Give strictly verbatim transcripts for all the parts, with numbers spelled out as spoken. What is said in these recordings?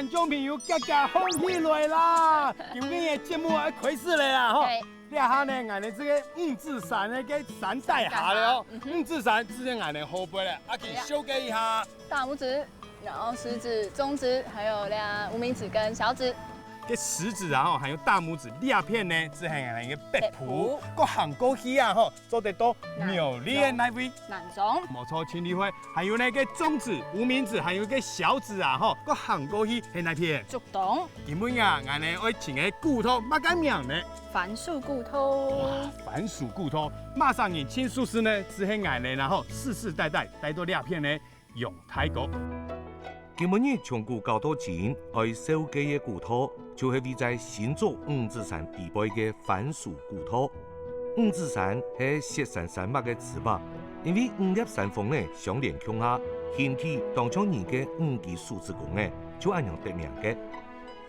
觀眾朋友，遽遽䟘起來啦！今日个節目愛開始了啦，吼！係。這下呢，𠊎等這个五指山个山底下了哦。五指山就在𠊎等後背了，啊，請紹介一下。大拇指，然後食指、中指，還有這無名指跟小指。這食指啊，吼，還有大拇指這片呢，就係𠊎等个北埔。北埔。過行過去啊，吼， 做得到苗栗个哪位？南庄。無錯，盡厲害。還有呢，个中指、無名指，還有个小指啊，吼，過行過去係哪片？竹東。今晡日啊，𠊎等愛請个古道麼个名呢？番薯古道。哇，番薯古道，麼儕人盡熟識呢？就係𠊎等啦，吼，世世代代戴到這片呢， 楊大哥。今晡日從古到今，愛紹介个古道，就係位在新竹五指山底背个番薯古道。五指山係雪山山脈个指腹，因為五粒山峰呢相連共下，形體當像人个五支手指公仔，就恁樣得名个。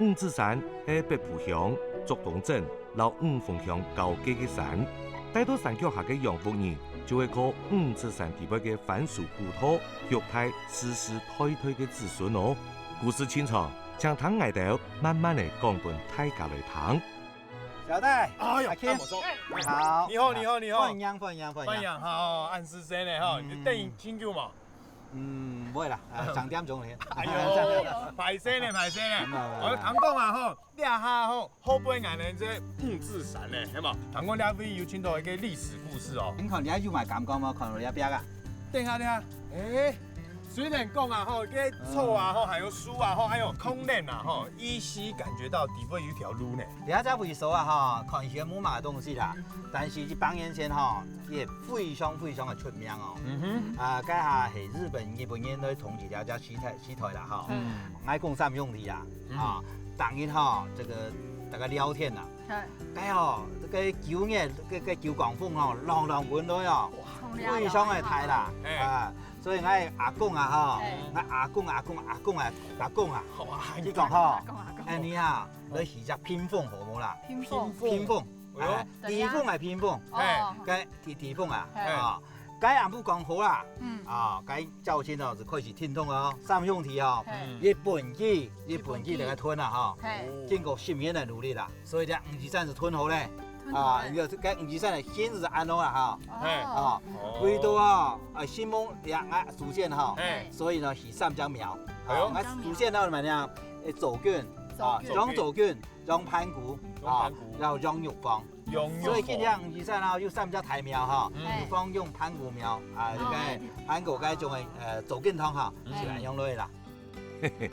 五指山係北埔鄉、竹東鎮摎五峰鄉交界个山。戴到山腳下个楊屋人，就係靠五指山底背个番薯古道，續代世世代代个子孫哦。故事盡長，請聽𠊎兜慢慢仔講分大家來聽。小戴，哎喲，阿Ken，大家好。你好，你好，你好。歡迎，歡迎，歡迎。歡迎，好，恁時間呢，吼，嗯。你等恁久無？ 嗯，毋會啦，啊，三點鐘了。哎喲，歹勢呢，歹勢呢。毋會，毋會。𠊎聽講啊，吼，這下吼，後背𠊎等這五指山呢，係無？聽講這位有盡多一个歷史故事哦。你看，你還有買感覺無？看到這壁啊。等下，等下，誒，雖然講啊，吼，這草啊，吼，還有樹啊，吼，還有空氣啊，吼，依稀感覺到底背有一條路呢。這隻位所啊，吼，看起來無麼个東西啦，但是一百年前吼， 也非常非常个出名哦。嗯哼。啊，該下係日本、日本人來統治這隻時代，時代啦，吼。嗯。𠊎講三兄弟啦，嗯。啊，當日吼，這个大家聊天啦，係。該吼，這个九月，這个九降風吼，朗朗滾來哦，哇。非常个大啦，哎。啊，所以𠊎阿公啊，吼，哎。𠊎阿公、阿公、阿公啊，阿公啊，好啊，佢講吼，阿公、阿公。哎，你啊，來起隻屏風好無啦？屏風。屏風。哎喲。哎，地方个屏風。哦。哎。該 地，地方啊，嘿。啊，該暗晡講好啦，嗯。啊，該朝晨哦，就開始停動哦，三兄弟哦，嘿。日本人，日本人來个屯啊，吼，嘿。經過十年个努力啦，所以這五指山就屯好咧，屯好咧。啊，該五指山个形勢就恁樣啦，吼。嘿。哦。啊，哦。為到啊，啊，承蒙這𠊎祖先吼，嘿。所以呢，起三隻廟，哎喲。啊，𠊎祖先呢，麼个呢，誒，左近，啊，左近。楊左近， 楊盤古，楊盤古。啊，然後楊玉芳。楊玉芳。所以今日五指山啊，有三隻大廟哈，嗯。玉芳、楊盤古廟啊，哦。這个盤古該種个，呃，左近堂哈，嗯。就恁樣來啦。嘿嘿，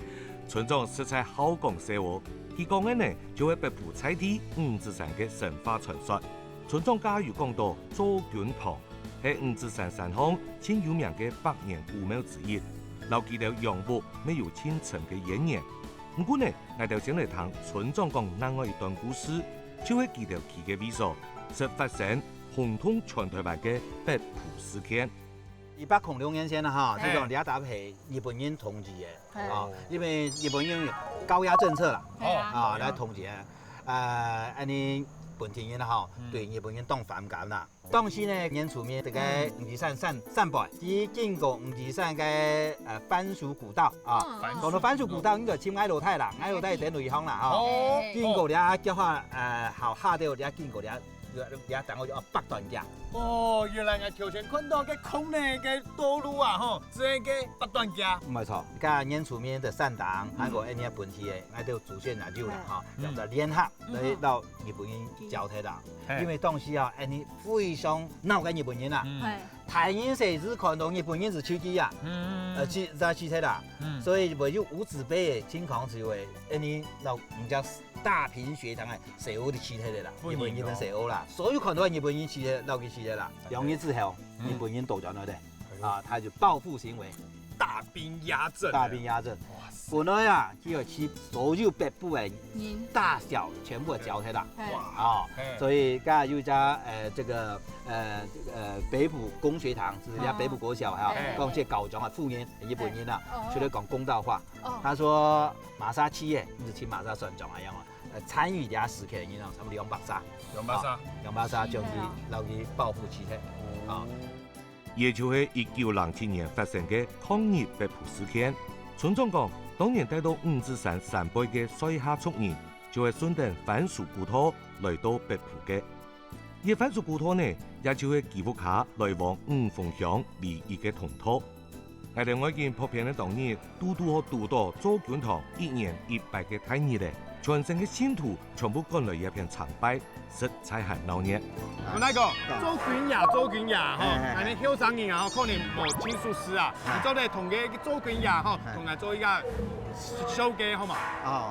村長實在好講笑哦，佢講个呢，就係北埔在地五指山个神話傳說。村長加有講到左近堂，係五指山山項盡有名个百年古廟之一，摎佢兜楊屋乜有盡深个淵源。毋過呢， 𠊎兜先來聽村長講另外一段故事，就係佢兜去个位所，實發生轟動全臺灣个北埔事件。一八空六年前啊，哈，嘿。就講這搭係日本人統治个，嘿。啊，因為日本人有高壓政策啦，嘿啊。啊，來統治个，呃，恁呢本地人啊，哈，嗯。對日本人當反感啦。 當時呢，原住民在該五指山山，山背，佢經過五指山个，呃，番薯古道啊。嗯。講到番薯古道，應該尋𠊎老弟啦，𠊎老弟在內行啦，吼。哦。經過這腳下，呃，好下到這經過這，這，這等於叫八段架。哦，原來𠊎頭先看到个空个个道路啊，吼，係个八段架。沒錯，該原住民个山頂，嗯。還有恁呢本地个，𠊎兜祖先也有啦，吼，嗯。叫做聯合。 來到日本人交替啦。嘿。因為當時啊，恁呢非常惱該日本人啊。嗯。嘿。大人細子看到日本人就氣氣啊，嗯。呃，氣，就氣忒啦。嗯。所以會有無紙杯个情況就會，恁呢摎人家大平學堂个細學就氣忒个啦，分人哦。日本人个細學啦，所有看到日本人氣忒，摎佢氣忒啦。兩日之後，嗯。日本人倒轉來个。 哎喲。啊，他就報復行為。大兵壓陣。大兵壓陣。哇塞。本來啊，佢愛去所有北埔个人。大小全部交替啦。嘿。哇。啊，嘿。所以剛才有一家，呃，這個，呃，這個，呃，北埔公學堂，就是人家北埔國小啊，嘿。講這校長啊，婦人，日本人啊，嘿。哦。出來講公道話。哦。他說，麼儕去个，毋係尋麼儕算帳啊，樣啊。呃，參與這事件个人啊，差不多兩百儕。兩百儕。啊，兩百儕將佢，摎佢報復去忒。哦。啊。 也就係一九零七年發生个抗日北埔事件。村長講，當年戴到五指山山背个賽夏族人，就係順等番薯古道來到北埔个。這番薯古道呢，也就係佢屋下來往五峰鄉唯一个通道。𠊎兜外景拍片个當日，堵堵好堵到做軍堂一年一擺个大日仔，全省个信徒全部趕來這片參拜， 實在還鬧熱。𠊎來講，做軍爺，做軍爺吼，嘿，嘿，嘿。恁呢後生人啊，吼，可能無盡熟識啊，嘿。你做得同个做軍爺吼，嘿。同佢做一個紹介好無？哦。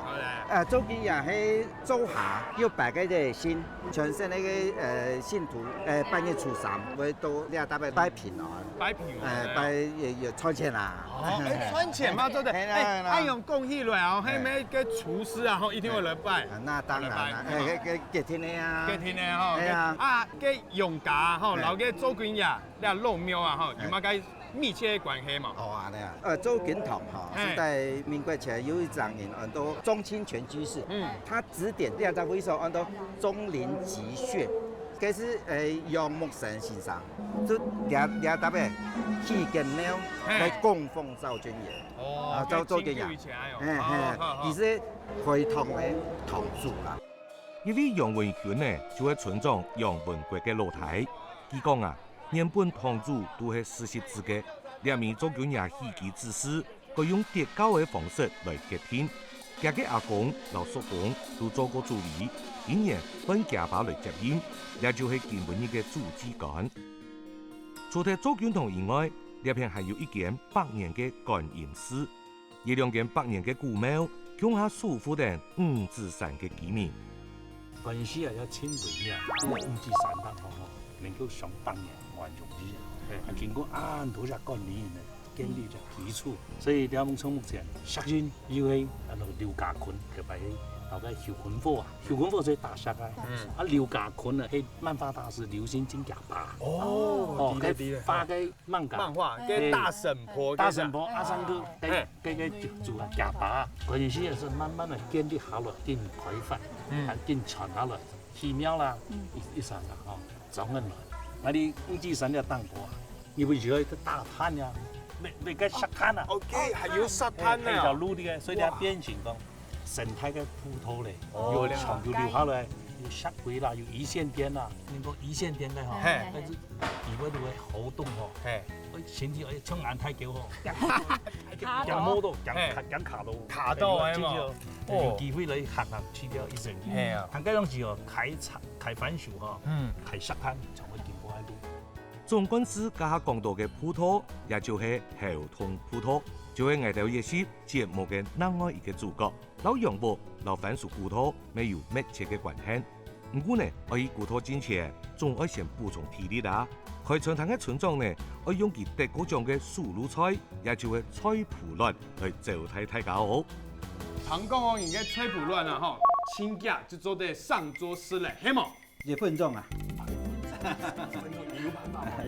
好嘞。呃，做軍爺係灶下有擺个這信，全省个，呃，信徒，呃，八月初三會到這搭拜拜平安。拜平安。呃，拜，也，也賺錢啦。哦，哎，賺錢嘛，做得。嘿啦，哎，嘿啦。哎，用講起來哦，嘿。嘿，每個廚師啊，吼，一定會來拜。啊，那當然啦，來拜。哎， 該，該，該天个啊。該天个吼，哎呀。啊，該楊家吼，哎。摎該做軍爺，這老廟啊吼，哎。有麼个密切个關係無？哦，恁呢啊。呃，做軍堂吼，嘿。是在民國前有一張人安到鍾清泉居士，嗯。他指點這隻位所安到鍾靈吉穴，該是，呃，楊木生先生，就這，這搭个起間廟嘿。來供奉趙俊彥。哦，啊，趙，趙俊彥。該真久以前哎喲。嘿，嘿，哦，好，好。佢係開堂个堂主啦。 一位楊文勳呢，就係村長楊文國个老弟。佢講啊，原本堂主都係四十歲个，這位做軍爺起居之事，佢用跌跤个方式來決定。佢个阿公摎叔公都做過主理，今年換厥爸來接任，也就係今晡日个主祭官。除忒做軍堂以外，這片還有一間百年个觀音寺。 這兩間百年个古廟，共下守護等五指山个居民。觀音寺啊，也盡偉大，因為五指山頂吼，能夠上百年，還容易啊。嘿。啊，經過恁多隻管理人呢，建立隻基礎，所以這目前目前，石印又係啊，劉家坤，特別係，後來劉坤火啊，劉坤火就係打石个，嗯。啊，劉家坤呢，係漫畫大師劉興欽厥爸。哦，哦，對咧，對咧。該畫个 漫畫，漫畫，嘿。該大嬸婆，大嬸婆，該个。阿三哥，該，嘿。該个祖，祖啊，厥爸，關鍵是也是慢慢个建立下來，緊開發，嗯。還緊傳下來，寺廟啦，嗯。一，一山啦，吼，莊嚴來。啊你五指山个頂高啊，你不是有一個大炭呀？你，你該石炭啊？OK，還有石炭呢。嘿，還有條路的，所以你要變形講。哇。 生態个步道咧，哦。有長久留下來，有石灰啦，有一線天啦，能夠一線天个吼，嘿。但是底背都會活動吼，嘿。會身體會像恁大狗吼，卡到。驚摸到，驚卡，嘿。驚卡到，卡到哎嘛。有機會來行行去了一生。嘿啊。談該東西哦，開採，開番薯吼，嗯。開石炭，全部經過該路。總幹事這下講到个步道，也就係猴硐步道，就係𠊎兜這集 節目个另外一個主角，摎楊屋、摎番薯古道乜有密切个關係。毋過呢，愛去古道進前，總愛先補充體力啊。開餐廳个村長呢，愛用佢得過獎个手路菜，也就係菜脯卵來招待大家哦。聽講哦，你个菜脯卵啊，吼，親腳就做得上桌食咧，係無？ 一分鐘啊。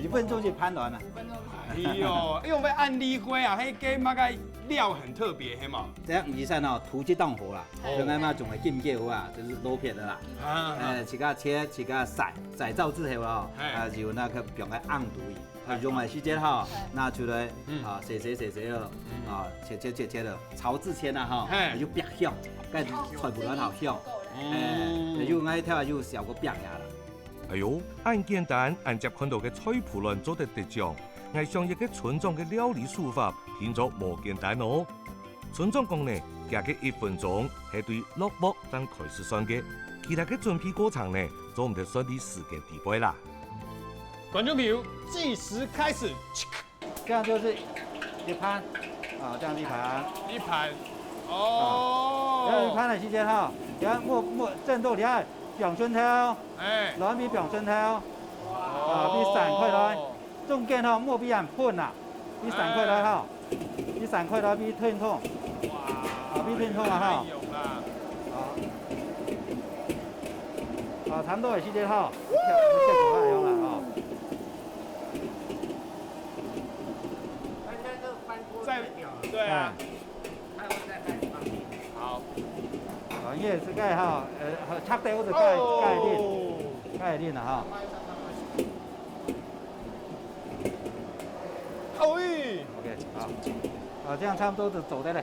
一分鐘就盤完了。哎喲，哎喲，愛恁厲害啊，該个麼个料很特別，係無？這樣五指山哦，土質當好啦，哦。像𠊎嘛種个金針菇啊，就是路邊个啦。啊，啊。哎，自家切，自家曬，曬燥之後哦，哎。啊，有那個放在甕肚裡，啊，用个時間哈，哎。拿出來，嗯。啊，洗洗洗洗哦，嗯。啊，切切切切了，炒之前啊哈，哎。有爆香，該菜脯卵好香。哦。哎，有𠊎頭啊，有小個爆香啦。 哎喲，恁簡單，恁捷看到个菜脯卵做得得獎，𠊎想這个村長个料理手法，定著無簡單哦。村長講呢，佢个一分鐘係對落鑊正開始算个，其他个準備過程呢，做毋得算在時間底背啦。觀眾朋友，計時開始。 這樣就是一盤，啊，這樣一盤。一盤，哦。啊，這樣一盤的時間哈，你看莫，莫震動，你看放蒜頭，哎。卵皮放蒜頭，啊，皮散開來，哦。中間哈，莫皮恁噴啦，皮散開來哈，哎。皮散開來，皮吞痛，哇，啊，皮吞痛啊哈。哎喲啦。啊，啊，差不多的時間哈，切，切好了哈。 再，對啊。哎。好。哦，因為這個哈，呃，切掉就蓋，蓋定，哦。蓋定了哈。哎。OK，好。啊，這樣差不多就做得了。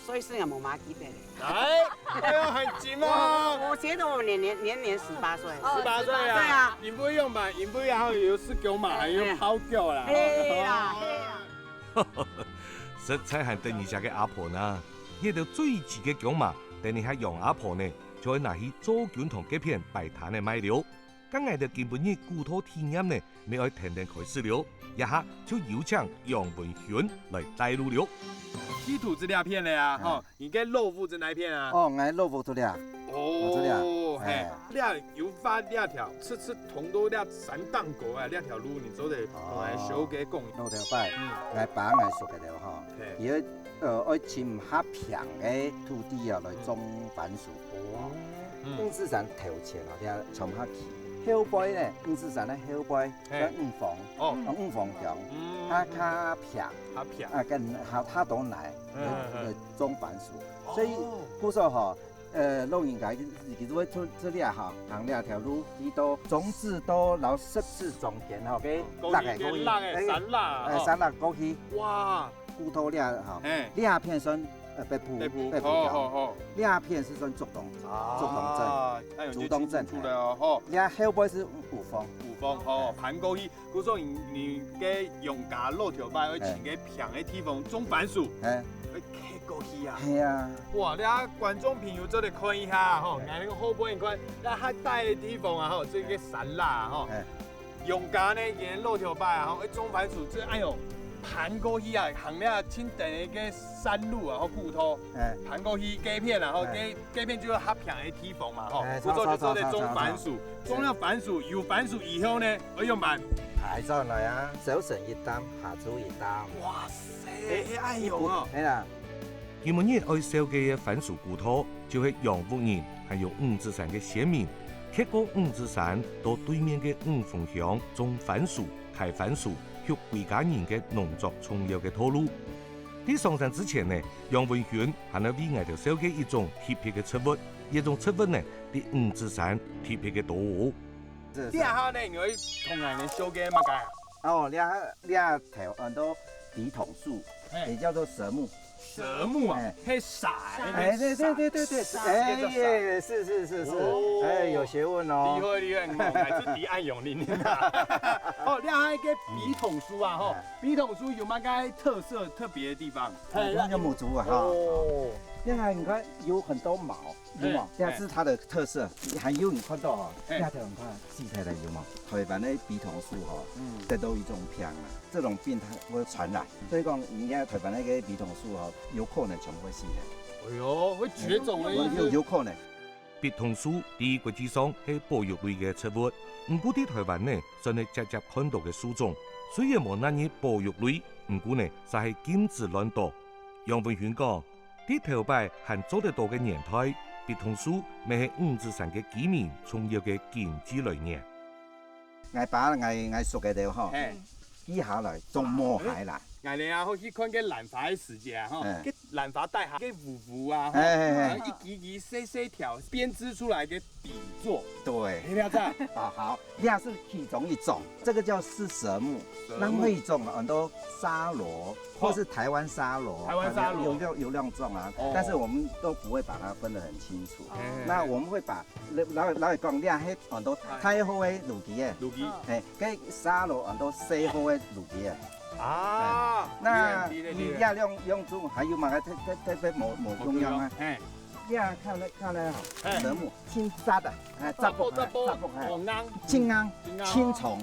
所以是也無麼記得咧。哎，哎呀，很緊嘛。我我覺得我年年年年十八歲。十八歲啊，對啊。你不會用吧？你不會然後有時給我買，還有拋掉啦。對啦。實在還得人惜个阿婆呢，這兜最齊个薑嫲，等你下楊阿婆呢，就會拿去做軍堂該片擺攤來賣了。該𠊎兜今晡日古道體驗呢， 乜愛跈等開始了，這下就有請楊文勳來帶路了。地圖資料片了啊，吼，你个老屋在哪一片啊？哦，𠊎老屋在這。哦，在這嘿哎，這有發這條，直直通到這山頂高啊，這條路你做得同𠊎小个講。老頭擺嗯，，𠊎爸𠊎叔个了吼，嘿佢个呃愛尋較平个土地啊來種番薯。哦，嗯，五指山頭前啊，這長下去，後背呢，五指山个後背嘿叫五峰，哦，啊五峰鄉，嗯，它較平，較平，啊跟它它都泥，嗯嗯嗯來種番薯，所以哦故所吼。呃，老人家佢佢會出出這吼，行這條路，去到中指到摎十指中間吼，个高落个過去，个落个山啦，哎，吼山落過去，哇，古道這吼，嘿，這片算呃北埔北埔，北埔鄉，好好好，這片係算竹東，竹東鎮。啊，哎呦，竹東鎮就清楚了哦，吼。這後背係五峰，五峰吼，盤過去，故所你你个用家老頭擺愛尋个平个地方種番薯，哎，愛蹶過去啊。係啊，哇，你看觀眾朋友做得看一下吼，𠊎那個後背你看，那還帶个地方啊吼，這個山啦吼哎，用家呢，佢老頭擺啊吼，愛種番薯，這哎呦，盤過去啊，行了清等一個山路啊，吼，古道，哎，盤過去該片啊，吼，哎該該片就係較平个地方嘛吼，哎故所就做得種番薯，種了番薯，有番薯以後呢，愛用麼个？排上來啊，小省一擔，下注一擔。哇塞，哎哎呦哦，係啦，今晡日愛紹介个番薯古道，就係楊屋人還有五指山个先民，蹶過五指山到對面个五峰鄉種番薯、㧡番薯，畜歸家人个農作重要个道路。在上山之前呢，楊文勳還愛為𠊎兜紹介一種特別个植物，這種植物呢，在五指山特別个多哦。這這下呢，你會同𠊎兜紹介麼个啊？哦，這這頭安到筆筒樹，哎也叫做蛇木。蛇木啊哎，係蛇，哎，對對對對對，蛇哎，這個蛇耶，是是是是，哦哎，有學問哦。厲害厲害，我還係第一眼用你。哦，這還有一個筆筒樹啊，吼，筆筒樹有麼个特色特別的地方？哎，那就母竹啊哈。哦，你看，你看有很多毛，有嗎？哎這是它的特色。還有你看到啊，哎這條你看，細細的有嗎？台灣的筆筒樹哈，嗯，得到一種病啊，這種病它會傳染，所以講，你看台灣那個筆筒樹哈，有可能全部會死的。哎呦，會絕種的意思。有有可能。筆筒樹在國際上係保育類个植物，毋過在台灣呢，算係輒輒看到个樹種。雖然無納入保育類，毋過呢，煞係禁止亂剁。楊文勳講，在頭擺還做得到个年代，筆筒樹乜係五指山个居民重要个經濟來源。𠊎爸，𠊎，𠊎叔个了吼，嘿，佢下來種毛蟹啦。𠊎兜啊，好去看該蘭花个時節啊，吼，哎該蘭花帶下該舞舞啊，吼，哎哎哎然後一支支細細條編織出來个底座，對，你了解？啊好，這是其中一種，這個叫是蛇木，蛇木那會一種很多沙螺，或是台灣沙螺，台灣沙螺有有有兩種啊哦，但是我們都不會把它分得很清楚。哎那我們會把老老實講，這係很多大號个鱸魚誒。鱸魚哎，該沙螺安到細號个鱸魚啊。啊，那對對對你這兩兩種還有麼个特特特別無無共樣啊？哎，這看來看來吼，哎蛇木輕扎的，哎，扎不開，扎不扎不開，哦，硬，輕硬，輕硬輕蟲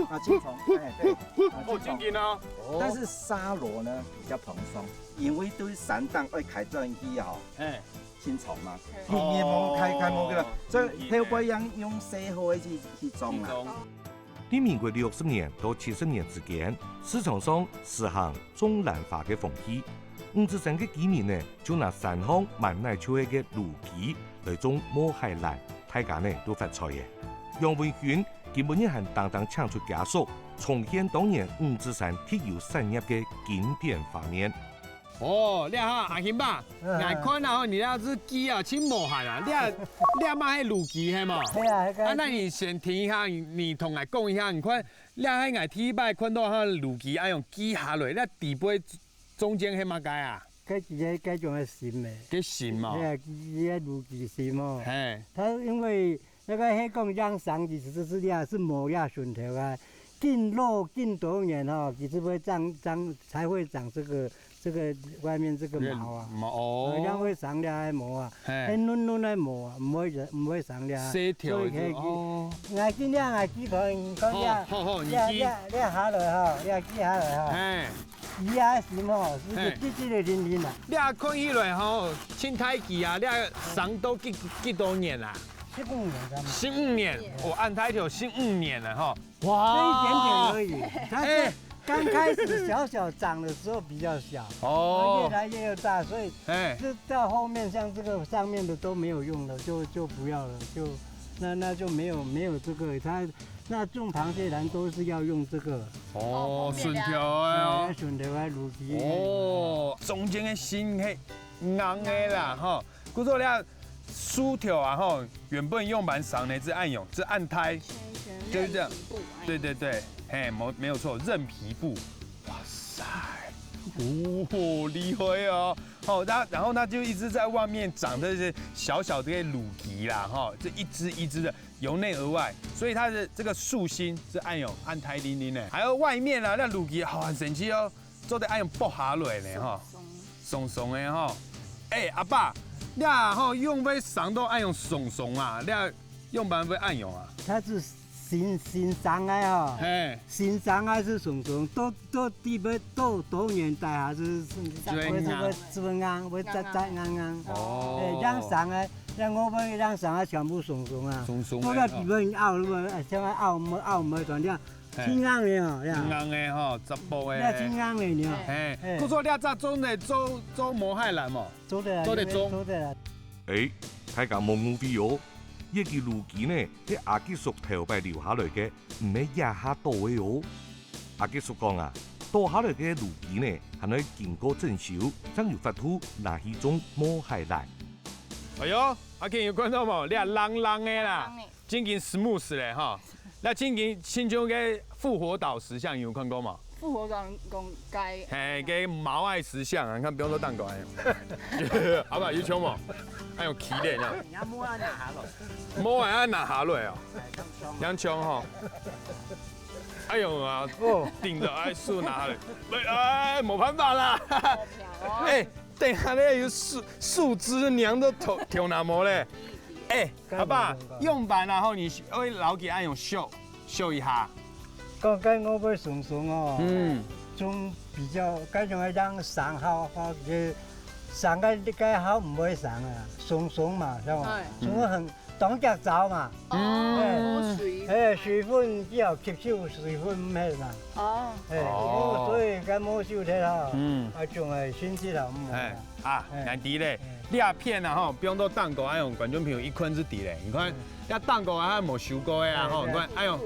啊，輕蟲，哎對，啊哦，輕蟲。真緊哦，但是沙螺呢比較蓬鬆，因為對山頂愛開轉去吼，哎，輕鬆嘛，哦你你摸開開摸開了，所以後背用用細號个去去種啦。輕鬆，在民國六十年到七十年之間，市場上實行種蘭花个風氣。五指山个居民呢，就拿山項滿哪就係个鱸魚來種毛蟹蘭，大家呢都發財个。楊文勳今晡日還單單請出家屬，重現當年五指山特有產業个經典畫面。哦，這下阿興爸，嗯𠊎看啊，你那隻雞啊，真無閒啊，這這嘛係鱸魚係無？係啊，那個啊，那你先停一下，你你同𠊎講一下，你看，這係𠊎第一擺看到哈鱸魚愛用鋸下來，這底背中間係麼个啊？該，該，該種个心个。該心嘛。哎呀，該，該鱸鰭心哦。嘿。它因為那個黑貢江上去，其實是這樣，是磨這筍頭啊，更老更多年哦，其實會長，長，才會長這個，這個外面這個毛啊。毛哦。呃，這樣會長了還毛啊，嘿。還嫩嫩的毛啊，不會，不會長了。細條的所以可以哦。𠊎今天𠊎去看，看這，好，好，好，你去。這，這，這下來哈，這去下來哈。嘿。 你也係吼，係嘿。直直个零零啊。你看起來吼，真大支啊，你生到幾，幾多年啊？十五年差不多。十五年，哦，恁大條，十五年了吼。這一點點而已，它是哎。剛開始小小長的時候比較小，哦。越來越大，所以哎。這到後面像這個上面的都沒有用了，就，就不要了，就，那，那就沒有，沒有這個，它 那種螃蟹卵都是要用這個。哦，哦，筍條的哦。哎，筍條个鱸鰭。哦，中間个心係硬个啦，吼。故所這薯條啊，吼，原本用蠻長个，係恁樣，係恁大，就是這樣。對，對，對，嘿，沒，沒有錯，韌皮布。哇塞，哦，厲害哦。好，然，然後它就一直在外面長這些小小的鱸鰭啦，吼，這一隻一隻的， 由內而外，所以它的這個樹心係恁樣恁大零零个。還有外面啊，該鱸鰭好很神奇哦，做得恁樣剝下來呢，吼，鬆鬆个吼。哎，阿伯，你啊吼，仰會生到恁樣鬆鬆啊？你啊仰般會恁樣啊？它是新，新生个吼，嘿。新生个係鬆鬆，到，到底要到多年代還係，係，就會硬。會，會，會硬，會扎，扎硬硬。哦。哎，這樣生个，這樣我們這樣生个全部鬆鬆啊。鬆鬆个，我要比分拗，如果，哎，像拗，拗，拗，拗，斷掉。 嘿。真硬个哦，呀。真硬个吼，十步个。呀，真硬个呢。嘿，嘿。故所這隻做得做，做毛蟹卵無？做得啊，做得做。因為做得啊。誒，大家莫誤會哦，這支鱸鰭呢，係阿吉叔頭擺留下來个，毋係這下倒个哦。阿吉叔講啊，倒下來个鱸鰭呢，還愛經過整修，正有法度拿去種毛蟹卵。哎喲，阿Ken有看到無？這冷冷个啦。冷冷个。 真經smooth咧吼。該真經親像該復活島石像，有看過無？復活島講該，嘿，該毛愛石像啊，你看，比方說蛋糕哎，好不好？有像無？哎喲，奇咧，這樣。你要摸要拿下來。摸還要拿下來哦，哎，這樣衝。這樣衝吼。哎喲啊，哦。頂著哎，樹拿下來，哎，哎，沒辦法啦。好巧哦。哎，等一下咧，有樹，樹枝娘都頭，頭那毛咧。哎， 阿伯，用完啊吼，你愛摎佢恁樣燒，燒一下。講該我會鬆鬆哦，嗯。種比較，該種愛讓生好，好个生該該好毋會生啊，鬆鬆嘛，係無？哎。鬆鬆很，當腳燥嘛。哦，哎，無水。哎，水分比較吸收水分毋係嘛。哦。哎，哦。所以該無收忒啦。嗯。啊，種个心思啦，毋好啦。哎。 啊，哎。𠊎知咧，哎。這片啊吼，放到蛋糕，哎喲，觀眾朋友一看就知咧。你看，嗯。這蛋糕啊，還無收過个啊吼，哎，你看，哎喲，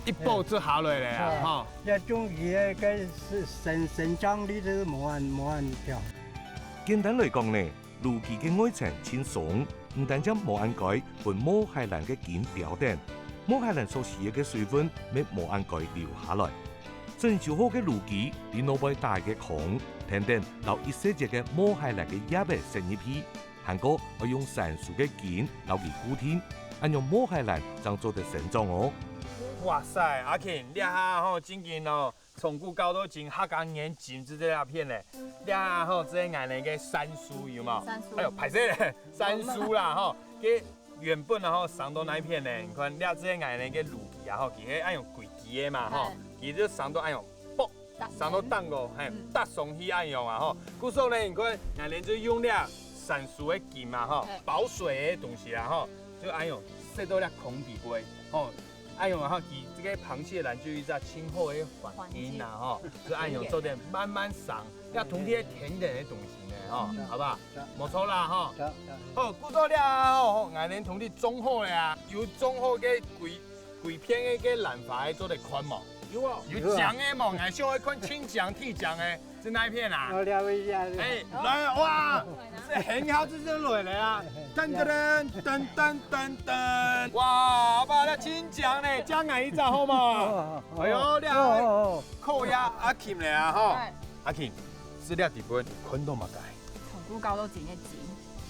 一包就下來咧啊，哎。吼。這種魚个，該係生，生長率係無恁，無恁強。簡單來講呢，鱸鰭个外層盡鬆，毋單淨無恁該分毛蟹卵个根標等，毛蟹卵所需要个水分乜無恁該留下來。 整修好个鱸鰭，裡腦背打一个孔，跈等摎一細節个毛蟹卵个葉仔伸入去，還過愛用山蘇个筋摎佢固定，恁樣毛蟹卵正做得生長哦。哇塞，阿Ken，這下吼，真經哦，從古到今，客家人真知這片咧。這下吼，這𠊎等个山蘇有無？山蘇。哎喲，歹勢咧，山蘇啦吼，該 原本啊吼，生到哪片呢？你看，這隻𠊎等个鱸鰭啊吼，佢係恁樣規支个嘛吼，嘿。佢就生到恁樣，啵，生到頂高，嘿，嗯。搭上去恁樣啊吼。故所呢，你看，𠊎等就用這山蘇个筋嘛吼，嘿。保水个東西啊吼，就恁樣塞到這空底背吼，恁樣啊吼，佢這個螃蟹卵就有一隻盡好个環境啊吼，環境。就恁樣做得慢慢生。 要同這个甜甜个東西呢，吼，嗯。好不好？好。無錯啦，吼。好，好。好，故所了啊，吼，𠊎等同你種好了啊，有種好个規，規片个，个蘭花做得看無？有啊。有靚个無？𠊎想愛看清靚、地靚个，是哪一片啊？哦，了解一下。哎，來，哇，這很好，這就來了啊！噔噔噔噔噔噔噔，哇，好不好？那清靚呢，加來一張好嗎？哎喲，你好。哦，哦，哦。 靠呀，阿Kim了啊，吼。哎。阿Kim，這地方看到麼个？從古到今个今，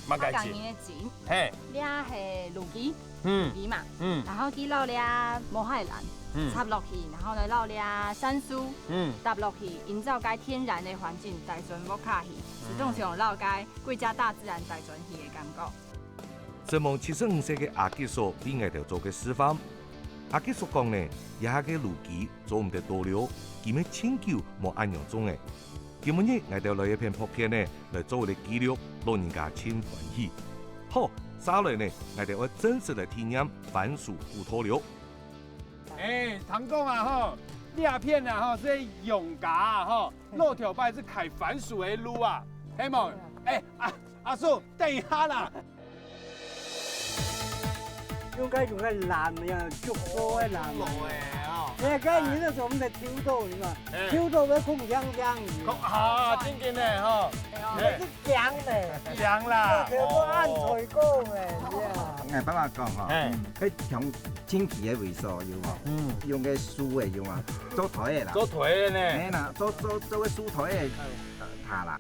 麼个今？客家人个今。嘿。這係鹵雞，嗯。鹵雞嘛。嗯。然後佢摎這毛海蘭，嗯。插落去，然後呢摎這杉樹，嗯。搭落去，營造該天然个環境，帶轉屋下去，嗯。就當像摎該歸家大自然帶轉去个感覺。 承蒙七十五歲个阿吉叔為𠊎兜做个示範。阿吉叔講呢，這下个鹵雞做毋得多了，佢乜盡久無恁樣種了。今晡日𠊎兜來一片薄片呢，來做一個記錄，老人家盡歡喜。好，續來呢，𠊎兜愛正式來體驗番薯古道了。哎，聽講啊吼，這片啊吼，係楊家啊吼，老頭擺係㧡番薯个路啊，係無？哎，啊， 阿叔，等一下啦。用該用个籃呀，竹篙个籃。竹篙个哦。哎，該你那種的抽豆，你嘛，哎。抽豆要空香香，你。空，啊，真个呢，吼。哎。那是強的。強啦。全部按水够的，呀。哎，爸爸講哈，哎。該從清皮个位所有無？嗯。用个樹个有無？做台个啦。做台个呢。哎啦，做，做，做个樹台个，呃，塔啦。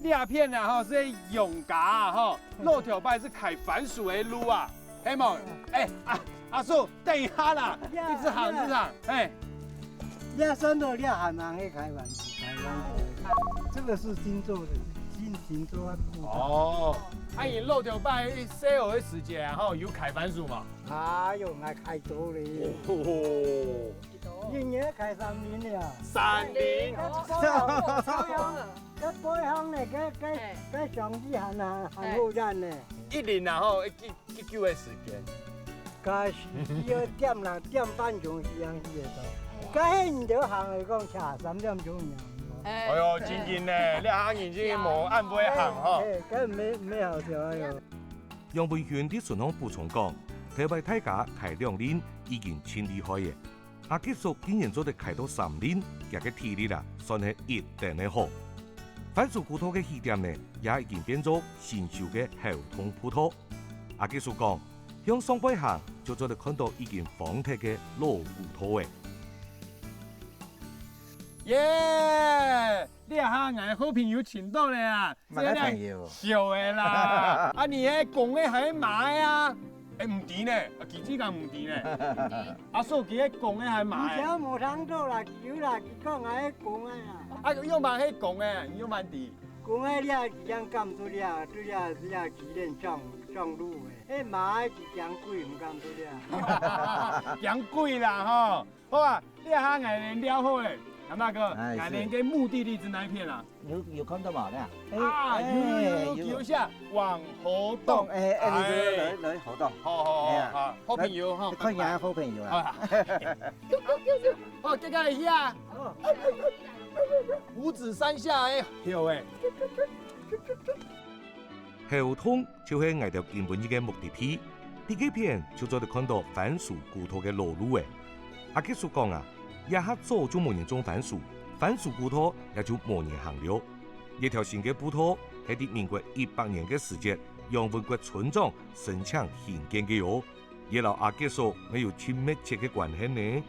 這片啊吼，係楊家啊吼，老頭擺係㧡番薯个路啊，係無？哎，阿，阿叔，等一下啦，呀，一直行，呀。一直行，哎。這算到這還蠻會㧡番薯，㧡番薯。這個是新做的，新型做的。哦，啊，你老頭擺細个時節啊，吼，有㧡番薯無？哎喲，𠊎㧡多咧。哦。一年㧡三輪了。三輪？哦，哦，哦，哦。 該背項呢，該，該，嘿。該上去還，還，還好轉呢。嘿。一輪啊吼，要幾，幾久个時間？該係要點啦，點半鐘時間去得到。該係你兜行來講，差三點鐘爾。哎。哎喲，真緊呢，這下人已經無恁會行吼。哎，哎，該無，無好笑，哎喲。楊文勳在脣項補充講，頭擺大家㧡兩輪已經盡厲害了。 阿吉叔竟然做得㧡到三輪，厥个體力啊，算係一等个好。番薯古道个起點呢，也已經變做新修个猴硐步道。阿吉叔講，向上背行，就做得看到已經荒忒个老古道了。耶！ 這下𠊎好朋友尋到了啊！麼个朋友？這个小的啦。啊，你个公个還係嫲个啊？哎，毋知呢，啊，佢自家毋知呢。阿叔，佢个公个還係嫲个？你想無聽到啦，佢有啦，佢講𠊎个公个啦。啊，又嘛係公个，又嘛知。公个了，佢正敢做了，做了，做了，佢連上，上路个。哎，嫲个佢驚鬼，毋敢做了。驚鬼啦吼！ 好啊，這下𠊎等料好了，阿馬哥，哎，𠊎等个目的地是哪一片啊？有，有看到無呢？啊，哎，有，有，有，有，有。有寫，往猴硐。哎，哎，你來，來，來猴硐。好，好，好，哎呀，好，好朋友，好，看一下好朋友啦。啊。哦，這个一下。五指山下的猴仔。 猴硐就係𠊎兜今晡日个目的地，在該片就做得看到番薯古道个老路仔。阿吉叔講啊，這下早就無人種番薯，番薯古道也就無人行了。這條新个步道係在民國一百年个時節，楊文國村長申請興建个喲。這摎阿吉叔乜有盡密切个關係呢。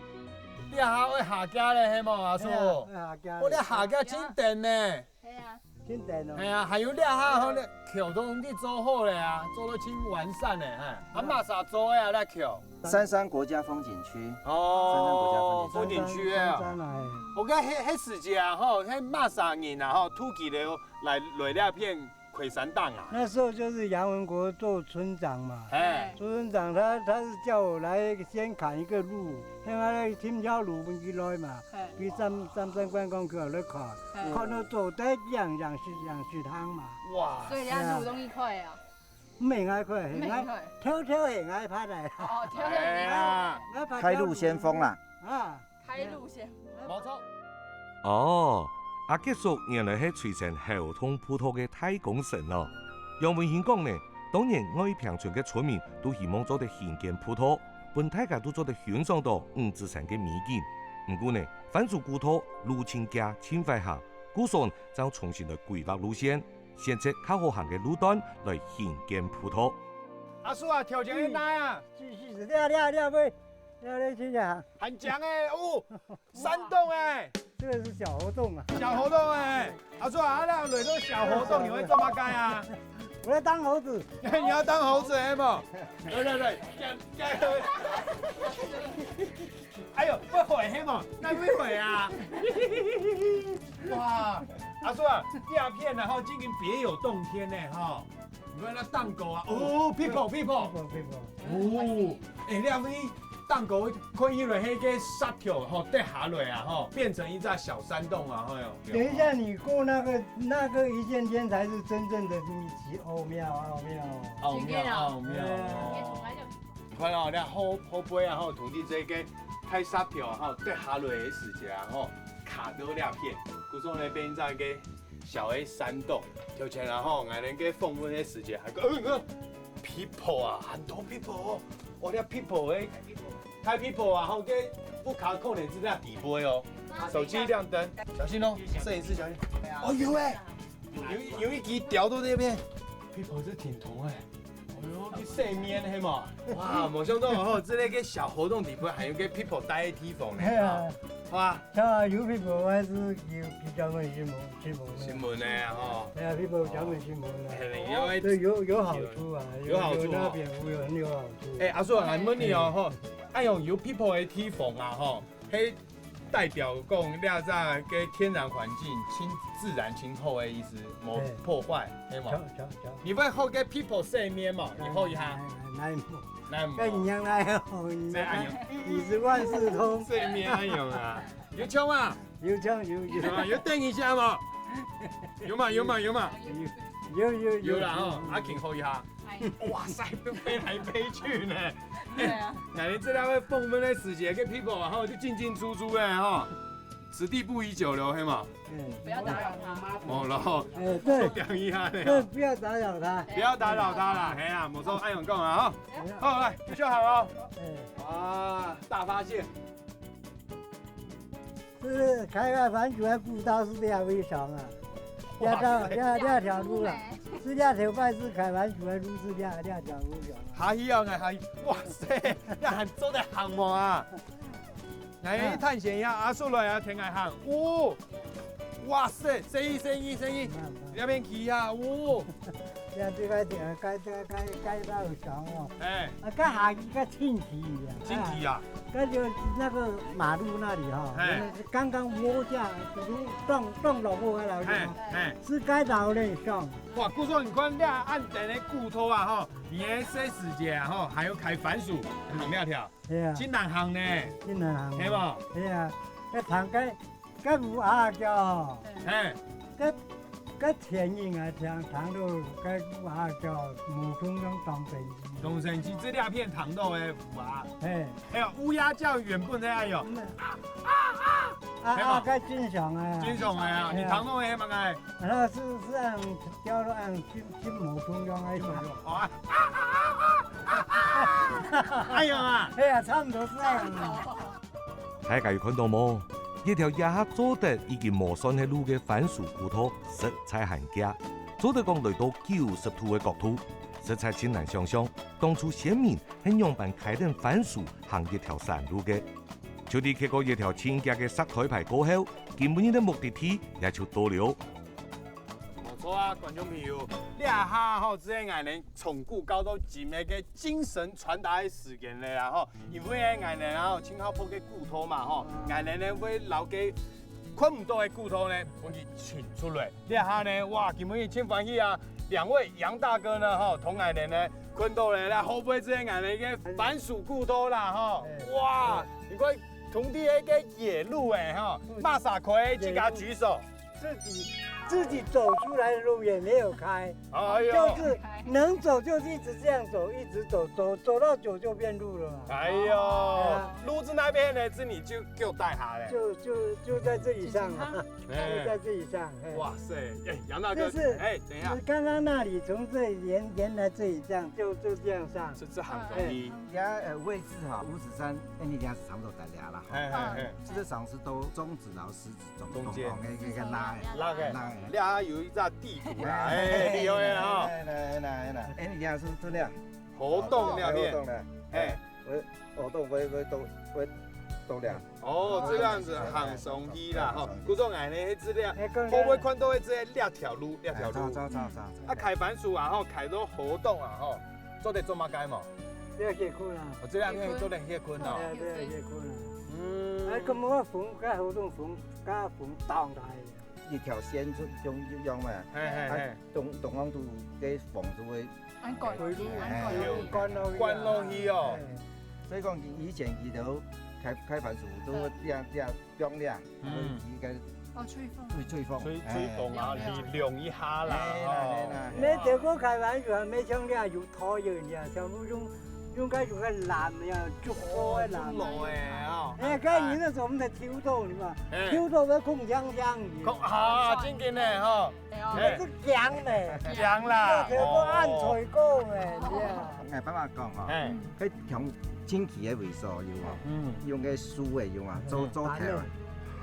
這下愛下架了，係無，阿叔？係啊，愛下架了。哦，這下架真等呢。係啊。 真等哦。哎呀，還有這下吼，這橋都已經做好了啊，做到盡完善了，哎。啊，麼儕做个啊，這橋？三山國家風景區。哦，三山國家風景區。風景區啊。三山，三山，哎。𠊎講該，該時節啊，吼，該麼儕人啊，吼，渡佢兜來，來這片開山頂啊？那時候就是楊文國做村長嘛。哎。做村長他，他是叫我來先砍一個路，讓他那個青椒路分佢來嘛。 嘿。比三，三山觀光區還來看，嘿。看到做得樣樣式，樣式行嘛。哇。所以人家路東一塊啊。毋係𠊎開，係𠊎，毋係𠊎開。偷偷係𠊎拍个。哦，偷偷。哎呀。𠊎拍開路先鋒啦。啊。開路先鋒。無錯。哦，阿吉叔原來係推薦猴硐步道个大功臣哦。楊文興講呢，當然愛平村个村民都希望做得興建步道，分大家都做得欣賞到五指山个美景。毋過呢，番薯古道路盡狹盡壞行，故所正重新來規劃路線，選擇較好行个路段來興建步道。阿叔啊，頭前个哪啊？繼續，這這這位，這這去啊。很強欸，哦，山洞欸。這個是小猴硐啊。小猴硐欸，阿叔啊，啊，那來到小猴硐，你會做麼个啊？我要當猴子。你要當猴子欸無？來來來，加加油！哎喲，會飛係無？該會飛啊！哇，阿叔啊，這片然後已經別有洞天呢哈。你看那蛋糕啊，哦，people people。People people。哦，欸，這位蛋糕看起來那個石頭吼跌下來啊吼，變成一隻小山洞啊，吼喲。等一下你過那個那個一線天才是真正的奧妙奧妙。奧妙奧妙哦。你看哦，這後後背啊吼，土地這個大石頭啊吼跌下來个時節啊吼，卡到這片，故所呢變成一個 小个山洞。頭前啊吼，𠊎等个訪問个時節還講，呃，呃，people啊，很多people哦。哇，這people欸，大people啊吼，該屋下可能係這底背哦。手機亮燈，小心哦，攝影師小心。哦，有欸，有有一支吊到這片，people係挺痛欸。 哎喲，去洗面係無？哇，無想到吼，這個个小活動底背還有個people待个地方呢。係啊。哇，啊，有people還係有比較个新聞新聞呢。新聞呢吼。係啊，people講个新聞呢。係，因為對，有有好處啊，有有好處啊。有那邊有很有好處。欸，阿叔，𠊎問你哦吼，哎喲，有people个地方啊吼，係 代表講這隻个天然環境盡自然盡好个意思，無破壞，係無？你會好个people洗面無？你好一下。哪有？哪有？該你樣哪有？你這樣有。你是萬事通。洗面哪有啊？有像啊？有像有有。有啊，有等一下嘛。有嘛有嘛有嘛。有有有有。有啦吼，阿King好一下。 哇塞，都飛來飛去呢。對啊。感覺這兩位訪問个時節，个people啊，吼，就進進出出个吼，此地不宜久留，係無？嗯。不要打擾他。哦，然後哎，對，講一下呢，對，不要打擾他。不要打擾他啦，係啊，無錯，恁樣講啊，吼。好，來，就好哦。哎。哇，大發現。 係開發番薯个古道係這位上啊，這條這這條路啊，係這頭擺係開番薯个路係這這條路上啊。下去啊，下去，哇塞，這還做得行無啊？來，探險一下，阿叔來啊，𢯭𠊎行。哦，哇塞，生意生意生意，這片去啊，哦。 這這个這个該該該該个有想哦。哎。啊，該下去个清奇啊。清奇啊。啊，該就那個馬路那裡哈，哎。那個剛剛摸下，就是撞撞落過來了，哎，哎。是該道路上。哇，故所你看這恁長个古道啊，吼，你个細時節啊，吼，還有開番薯，行這條，係啊。真難行呢。真難行。係無？係啊，該行該 該烏鴉叫哦，嘿。該該前人啊，聽聽到該烏鴉叫，無通常當神奇。當神奇，這兩片聽到个烏鴉。嘿。哎喲，烏鴉叫原本恁樣喲。嗯。啊啊啊！啊啊，該正常啊。正常个啊，嘿啊。你聽到个麼个？那是是恁樣叫做恁樣真真無通常个。哦啊啊啊啊啊啊！哎喲啊！嘿啊，差不多是恁樣啊。 大家有看到無？這條這下做得已經無算係路个番薯古道，實在還遽，做得講來到九十度个角度，實在盡難想像，當初先民係仰般㧡等番薯行這條山路个。就在蹶過這條盡遽个石台牌過後，今晡日个目的地也就到了。 無錯啊，觀眾朋友，這下吼，就係𠊎等從古到到今个精神傳達个時間了啦吼。因為呢，𠊎等啊，盡好拍个古道嘛吼，𠊎等呢會摎該看毋到个古道呢，分佢請出來。這下呢，哇，今晡日盡歡喜啊！兩位楊大哥呢，吼，同𠊎等呢，看到了啦，後背就係𠊎等个番薯古道啦吼。哇，你看，通底个野路欸吼，馬上可以自家舉手。 自己自己走出来的路也没有开，哎呦，就是能走就一直这样走，一直走，走走到久就变路了嘛。哎呦，哎呀，路在那边呢，这你就给我带他了。就就就在这里上啊，哎，就在这里上。哎，哇塞，哎，杨大哥，就是哎，等一下，刚刚那里从这里沿沿来这里这样，就就这样上。是这很容易。人家呃位置哈，五指山，哎，你等下是差不多在哪啦哈？哎哎哎，这个上是都中指，然后食指。 中间，中间，哎，哎，哎，拉，拉个，拉个。这下有一张地图啦，哎，有没有？哎，来来来，哎，你看是不是这样？活动那边，活动的，哎，我活动会会动会动了。哦，这样子很容易啦，哈。古总哎，那资料，会不会看到这两条路，两条路？走走走走。啊，开番薯啊，吼，开到活动啊，吼，做得做么个嘛？这个可以困啊。哦，这两天做得可以困哦。哎，这个可以困啊。 嗯，哎，咁我风，該好多风，該風當大个。一條線就用用嘛，嘿嘿嘿，東東方度个風就會，安管，哎，關落去，關落去哦。哎，所以講以前佢兜開開番薯都會這樣這樣放這樣，嗯，佢个哦，吹風，吹吹風，吹吹風啊，涼涼一下啦，哎，哦，那這個開番薯還沒像這樣有拖油呢，全部用 用个用个籃呀，竹篙个籃。竹篙个哦。哎，該人那種个抽到你嘛，哎，抽到个空香香的。空啊，真个呢吼。哎，是涼的，涼啦，有个暗吹过的，哎，爸爸讲哈，哎，該像清气个位所有啊，嗯，用个树个用啊，做做台，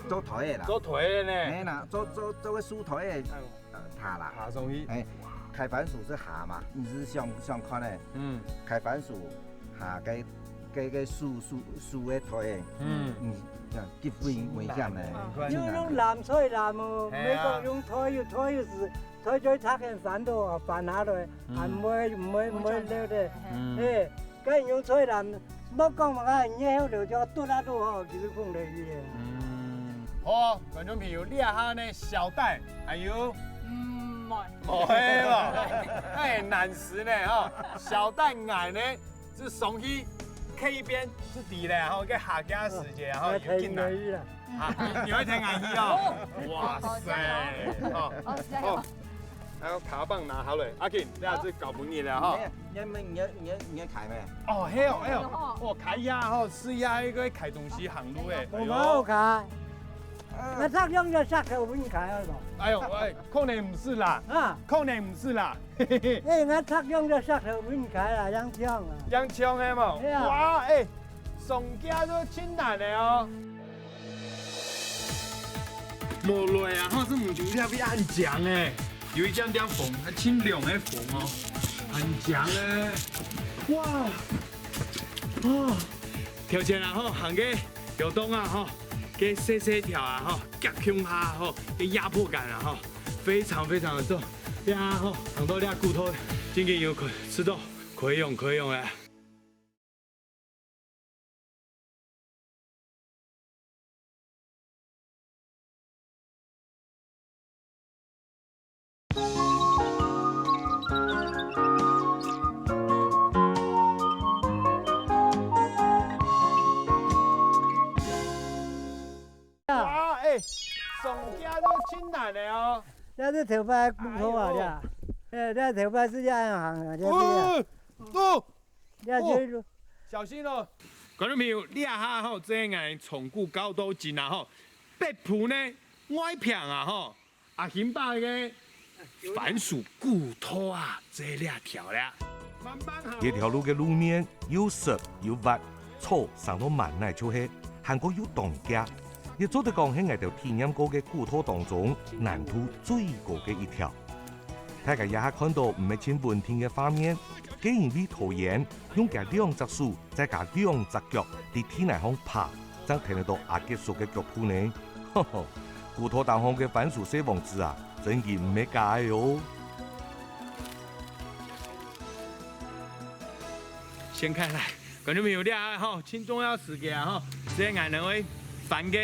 做台个啦，做台个呢，哎啦，做做做个树台个。 呃，塔啦，塔上去，哎，開番薯係下嘛，你係想想看呢，嗯，開番薯下个个个樹樹樹个頭哎，嗯，嗯，這樣極危危險呢，用用藍菜藍哦，係啊，美國用菜油菜油係菜菜拆个翻到翻下來，還毋會毋會毋會漏个，嗯，哎。 該用菜籃，莫講嘛，該熱後頭就剁啊剁吼，其實放落去个。嗯，好，觀眾朋友，這下呢，小戴還有，嗯，無，無係無？哎，難食呢吼，小戴𠊎呢，係上去，企一邊係知咧吼，該下架時節吼，有進來。啊，你會聽𠊎去哦？哇塞，哦，哦，還有卡棒拿好了，阿Kin，這下係交分你了吼。 你你你你你開咩？哦，係哦，係哦，哦，開呀吼，係呀，一個開東西行路誒。我無好開，我拆用个石頭分你開啊，哎喲，哎，可能毋係啦，啊，可能毋係啦，嘿嘿嘿。哎，我拆用个石頭分你開啦，樣樣啊。樣樣誒嘛，係啊。哇，哎，上架都真難誒哦。 無來啊，吼，係毋知這位恁靚誒，有一點點風，啊，清涼个風哦，恁靚誒，哇，哦，頭前啊，吼，行个有洞啊，吼，个細細條啊，吼，夾共下，吼，个壓迫感啊，吼，非常非常的重，呀，吼，行到這骨頭，真經有可，試到可以用，可以用誒。 啊，哎，上架都真難个哦。這係頭擺骨頭啊，哎喲，這，哎，這頭擺係這樣行个，這，這。哦，哦， 哦，小心哦！觀眾朋友，這下吼，這𠊎從古到今啊吼，北埔呢，外坪啊吼，阿興伯个番薯古道啊，就係這條了。這條路个路面又濕又滑，草生到滿哪就係，還過又當遽，也做得講係𠊎兜體驗過个古道當中難度最高个一條。 大家這下看到毋係盡穩定个畫面，該因為導演用厥兩隻手再加兩隻腳在地泥項爬，正跈得到阿傑叔个腳步呢。呵呵，古道頂項个番薯細王子啊，真經毋係假个哦。掀開來，觀眾朋友，這下吼，盡重要時間啊吼，這𠊎等會翻个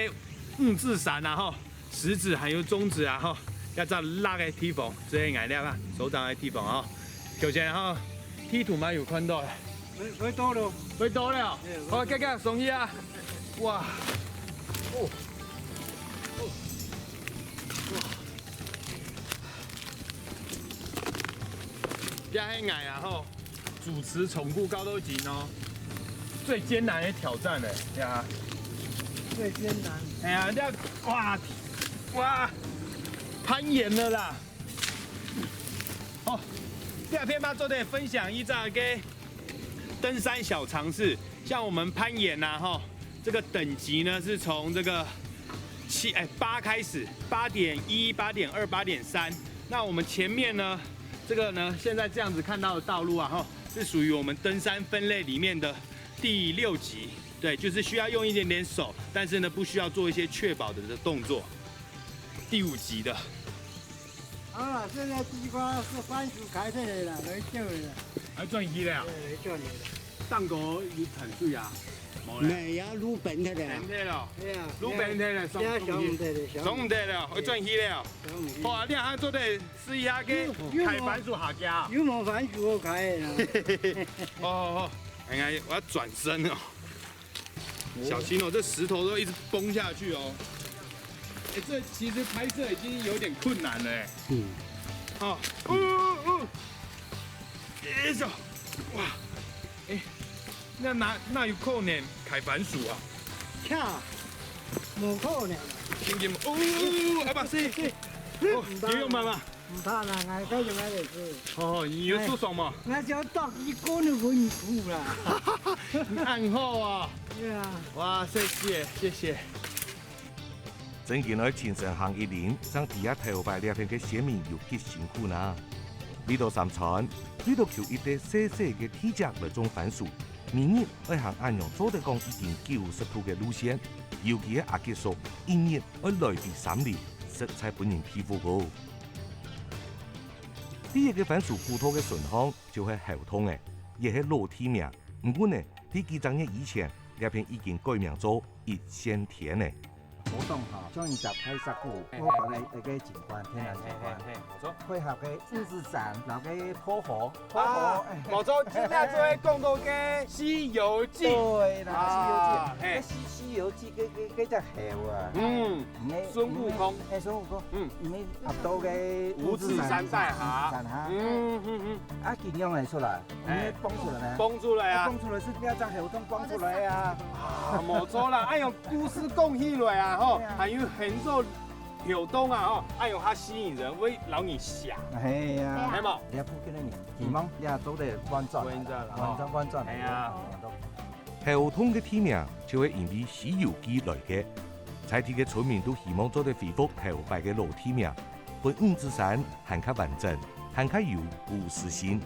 五指山啊吼。 食指還有中指啊，吼，這隻落个地方，就係𠊎這啊，手掌个地方吼。頭前吼，地圖嘛有看到了。會，會到了。會到了。嗯。好，遽遽上去啊！哇！哦，哦，哇！這係𠊎啊吼，主持寵物高度緊哦，最艱難的挑戰了呀。最艱難。哎呀，這哇哇攀岩了啦！哦，這片嘛做得分享一下个登山小常識，像我们攀岩呐、吼，这个等级呢是从这个七哎八开始，八点一、八点二、八点三。那我们前面呢，这个呢现在这样子看到的道路啊，吼，是属于我们登山分类里面的第六级。对，就是需要用一点点手，但是呢不需要做一些确保的动作。第五级的，好了，现在地瓜是番薯开起来了，来救你了，还转去了。来救你了。蛋糕有产水啊？冇了。没有，路边的了。变态了，哎呀，路边的了，上要小红的了，小红上红的了，会转去了。小红哇，你还做得试一下个有开番薯下家。有没有番薯我开的啦？哦哦哦，哎呀，我要转身哦，小心哦，这石头都一直崩下去哦。哎，这其实拍摄已经有点困难了哎。嗯，哦，哦哦哦，哎呦，哇，哎，那哪哪有可能开番薯啊？卡，无可能。真的吗？哦，阿爸是，哦，游泳妈妈，唔怕啦，我个用个就是。哦，你有受伤吗？我只要到一个都不辛苦啦。你按好啊。对啊。哇，谢谢谢谢。正經愛親身行一輪，正知啊頭擺這片个先民有幾辛苦呢。為到三餐，為到求一垤細細个地跡來種番薯，每日愛行恁樣做得講已經九十度个路線，尤其係阿吉叔，一日愛來回三里，實在分人佩服哦。第一个番薯古道个順項就係猴礑仔，也係老地名。毋過呢，在幾十年以前，這片已經改名做一線天仔。活動哈，像你講拍攝過，我講个一个景觀，天然景觀，嘿，我说，配合个五指山，然後个破河，破啊河，哎，我说今天做个讲到个《西游记》。对啦，啊《西游记》，嘿个西西游记个个个只猴啊，嗯，你孙悟空，哎，孙悟空，嗯，你啊到个五指山底下山下，嗯嗯嗯，啊，點樣來出來？你哎會蹦出來呢？蹦出来啊！蹦出來係這隻猴礑蹦出來啊！啊，冇错啦，哎呦，故事讲起来啊，吼，对啊还有很多活动啊，吼，哎呦，它吸引人，会让你想，哎呀，系冇？你要不跟你，希望你做得翻轉，翻轉啦翻轉翻轉，哎呀猴礑个地名就係因為《西遊記》來个。在地个村民都希望做得恢復頭擺个老地名，分五指山還較完整，還較有故事性。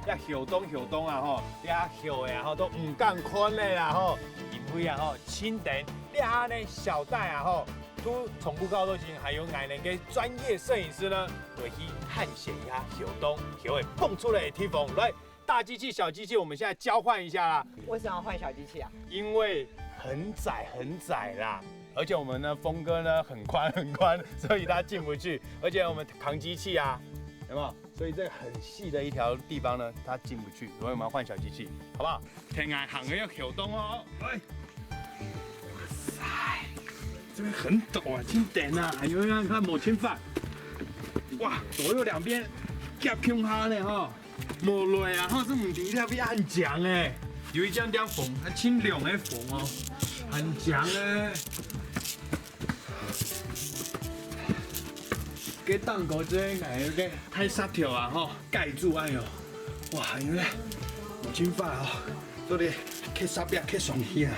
這猴礑猴礑啊吼，這猴仔啊吼都毋敢看咧啦吼，因為啊吼，清等這下呢小戴啊吼，都從不告都行，還有𠊎等个專業攝影師呢，會去探險一下猴礑，猴仔蹦出來的地方。來，大機器、小機器，我們現在交換一下啦。为什么要换小机器啊？因为很窄很窄啦，而且我们呢峰哥呢很宽很宽，所以他进不去。而且我们扛机器啊，有没有？所以这个很细的一条地方呢，他进不去，所以我们要换小机器，好不好？天涯行个要口动哦，来，哇塞，这边很陡啊，真陡啊，还有人看没清法，哇，左右两边夹平哈呢哈。 無雷啊，吼，這毋知這邊很強欸，有一點點風，還清涼的風哦，很強欸。該蛋糕這个該大石頭啊，吼，蓋住，哎喲，哇，有咧，無清法哦，做得刻沙壁刻上去啊。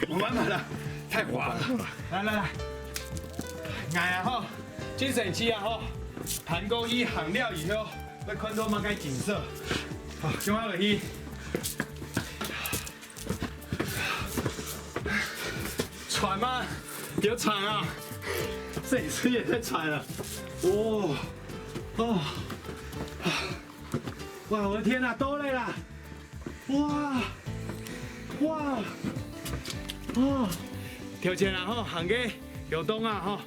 無辦法啦，太滑了。來來來，𠊎啊吼，真生趣啊吼，盤過去行了以後，會看到麼个景色。好，今晚落去。喘嗎？有喘啊！攝影師也在喘了。哦，哦，哇，我的天哪，到了啦！ 哇，哇，哦，頭前啊吼，行个流動啊吼，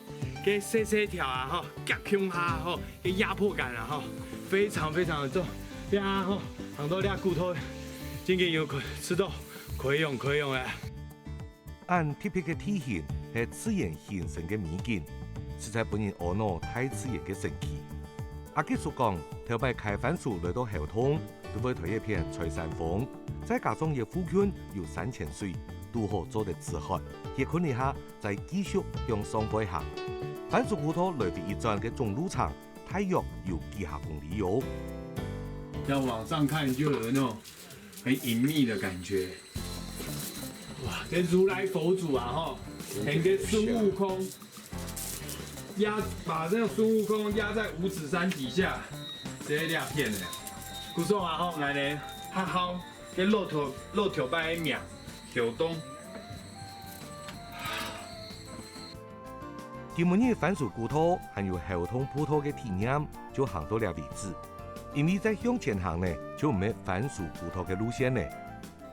个細細條啊吼，夾共下吼，个壓迫感啊吼，非常非常的重。這下吼，行到這骨頭，真經有可試到可以用可以用了。 恁特別个地形係自然形成个美景，實在分人阿腦大自然个神奇。阿吉叔講，頭擺㧡番薯來到猴硐，都會㧡一片菜山風，再加上這附近有山泉水，堵好做得止渴，歇睏一下，再繼續向上背行。番薯古道來回一轉个總路程，大約有幾下公里喲。要往上看，就有那種很隐秘的感觉。哇，这如来佛祖啊，吼，很个孙悟空，压把那个孙悟空压在五指山底下，这一两片呢，故所啊，吼，来呢，哈哈，这骆驼骆驼拜名，小东。 今晡日番薯古道還有猴硐步道个體驗就行到這為止，因為再向前行呢，就毋係番薯古道个路線呢。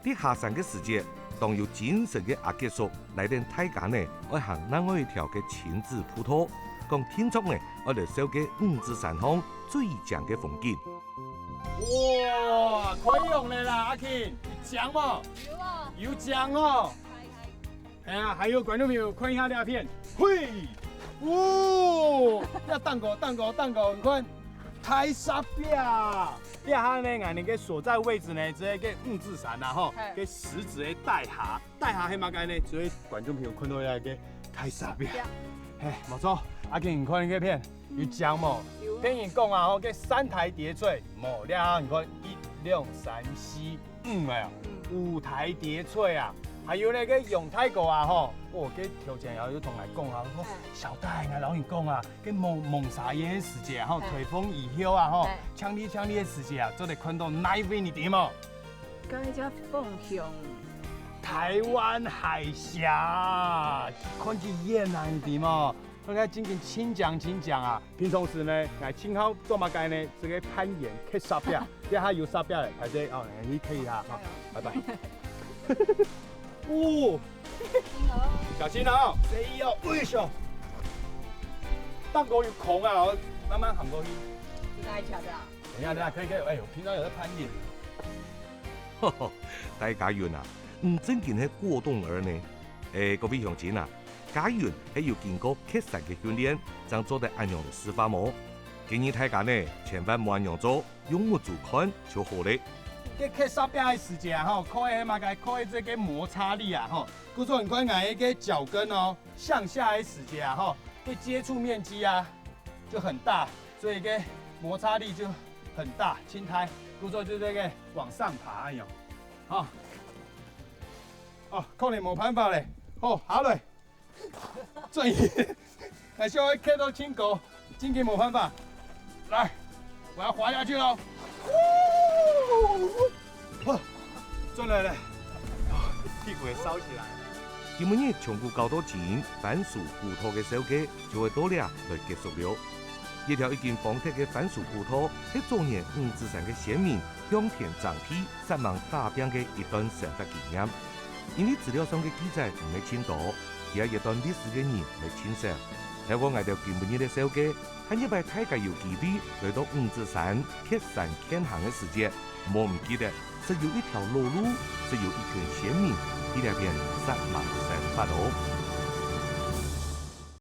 在下山个時節，當有精神个阿吉叔帶等大家呢，愛行另外一條个親子步道，講定著呢，愛來紹介五指山項最靚个風景。哇，開陽了啦，阿慶，有靚無？有啊。有靚哦。 哎呀，還有觀眾朋友，看一下這片，嘿，哦，這蛋糕，蛋糕，蛋糕，你看，大沙壁。這下呢，𠊎等个所在位置呢，這个五指山啊，吼，嘿。个石子个底下，底下係麼个呢？所以觀眾朋友看到這个大沙壁。壁。嘿，無錯，阿健，你看這片，有靚無？有啊。聽人講啊，吼，个三台疊翠，無，這下你看，一、兩、三、四， 嗯，哎呀，嗯。五台疊翠啊，還有那个楊大哥啊，吼，哦，个頭前啊，有同𠊎講啊，講，哎。小戴，𠊎摎你講啊，个濛，濛沙煙个時節啊，吼，哎。颱風以後啊，吼，哎。強烈強烈个時節啊，做得看到哪位，你知無？該隻方向。台灣海峽，看去遠啊，你知無？ 大家真正真靚真靚啊！平常時呢，𠊎盡好做麼个呢？這个攀岩、㧎沙壁，這下有沙壁了，排隊哦，你可以哈，好，拜拜。哦，小心哦，小心哦，哎呦，哎呦，蛋糕有孔啊，我慢慢行過去。這个還假的啊？等一下，等一下，可以，可以，哎呦，平常有在攀岩。大家遠啊，毋正經係過動兒呢。誒，各位鄉親啊， 嘉雲係有經過蹶山个訓練，正做得恁樣个示範哦。建議大家呢，千萬莫恁樣做，用目珠看就好咧。該蹶沙壁个時節啊，吼，靠个麼个？靠个這个摩擦力啊，吼。故所你看𠊎个腳跟哦，向下个時節啊，吼，該接觸面積啊就很大，所以該摩擦力就很大，輕䘆。故所就這个往上爬，哎呦，好。 哦，可能無辦法咧。好，下來。轉去。來，小孩看到盡高，真个無辦法。來，我要滑下去了。哇，轉來了。啊，屁股也燒起來。今晡日從古到今，番薯古道个紹介就會到這來結束了。這條已經荒忒个番薯古道，係早年五指山个先民向天爭地、煞猛打拚个一段生活經驗。 因為資料上个記載毋係盡多，這一段歷史个人毋係盡少。透過𠊎兜今晡日个紹介，下一擺大家有機會來到五指山蹶山健行个時節，莫毋記得，實有一條老路，實有一群先民，在這片煞猛生活哦。